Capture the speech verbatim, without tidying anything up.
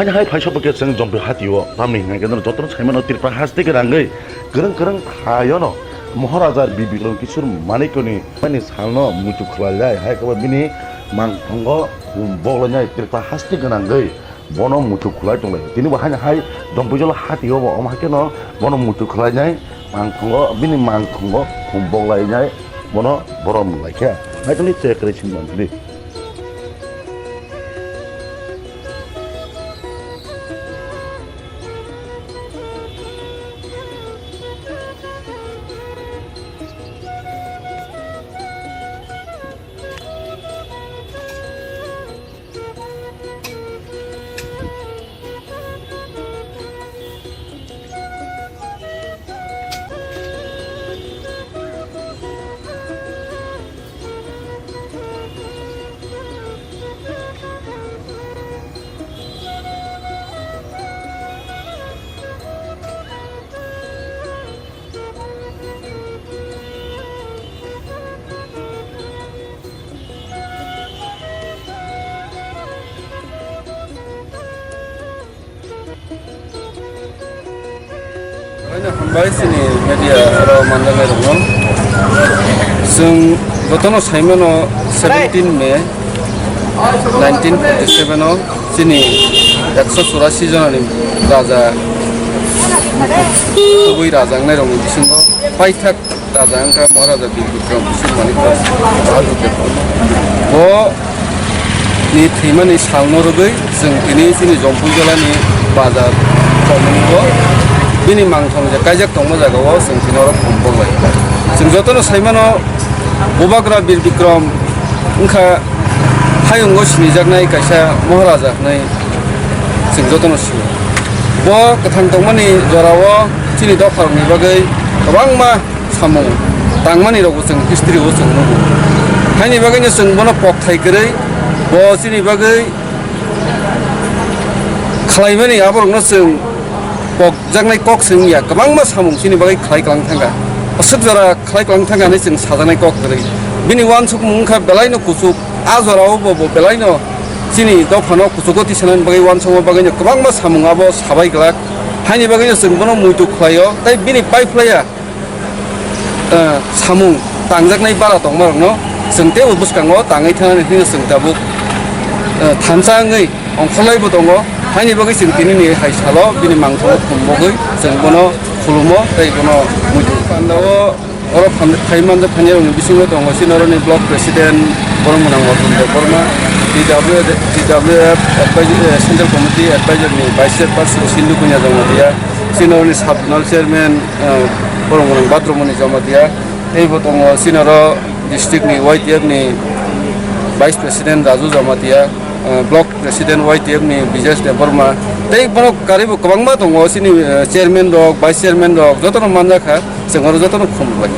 Ani hai phai sobo khe chwng Jompi hatio, tamni hwnka khe jotono saimano Tripura haste gwnangwi kwrwng kwrwng thaiono Maharaja Bir Bikram Kishore Manikni ani salno muitu khwlaijai, hai khe bo bini mangthongo boklainai Tripura haste gwnangwi bono muitu khwlai tonglai. Tini bo haino hai Jompi jola hatio bo, omo hai kheno bono muitu khwlainai mangthongo, bini mangthongo boklainai bono borom laikha. Hai tongni chekre singmantri. Oino hambai chini media oro manjaknai rokno. Chwng jotono saimano seventeen May nineteen forty seven o chini ekso churasi jonani raja, kubui raja wngnai rokni bisingo paithak raja wngkha Maharaja Bir Bikram Kishore Manik Bahadur Debbarma. Bo ni thwimani salno rwgwi chwng tini chini Jompi jolani bazar chomoni o bini mangthong je kaijak tongma jaga o chwng tini oro khum boklai. Chwng jotono saimano Bubagra Bir Bikram wngkha hayungo sinijaknai kaisa Maharaja hwnwi chwng jotono sio. Bo kwthang tongmani jorao chini dopharokni bagwi kwbangma samung tangmani rokbo chwng history o chwng nugo. Haini bagwino chwng bono pokthai kwrwi bo chini bagwi khlaimani aborokno chwng pokjaknai kok se wngya, kwbangma samung chini bagwi khlai kwlang thangkha. Aswk jora khlai kwlang thangkha hinwi chwng sajaknai kok kwrwi. Bini uansukmung wngkha belaino kuchuk, a jorao bo, bo belaino chini dophano kuchugo tisanani bagwi uansukma bagwino kwbangma samung abo sabai glak. Haini bagwino chwng bono muitu khlaio, tei bini pai phlaiya, eh, samung tangjaknai bara tongmarokno chwng teibo bwskango tangwi thanani hwnwi chwng tabuk, eh, thansa wngwi ongkholaibo tongo. Haini bagwi chwng tinini hai salo bini mangthongo khum bogwi chwng bono khulumo tei bono muitu. Pandao oro phan-, phai manjak phainai rokni bisingo tongo chini oroni block president Boromgwnang Wathon Debbarma, T W, T W F advi-, eh, Central Committee advisor ni vice chairperson Sindhu Punya Jamatia, chini oroni sub zonal chairman, eh, Boromgwnang Bhadramoni Jamatia, teibo tongo chini oro district ni Y T F ni vice president Raju Jamatia, eh, block president Y T F ni Bijesh Debbarma, tei borok karibo kwbangma tongo chini, eh, chairman rok, vice chairman rok jotono manjakha. Chwng oro jotono khum rwlai.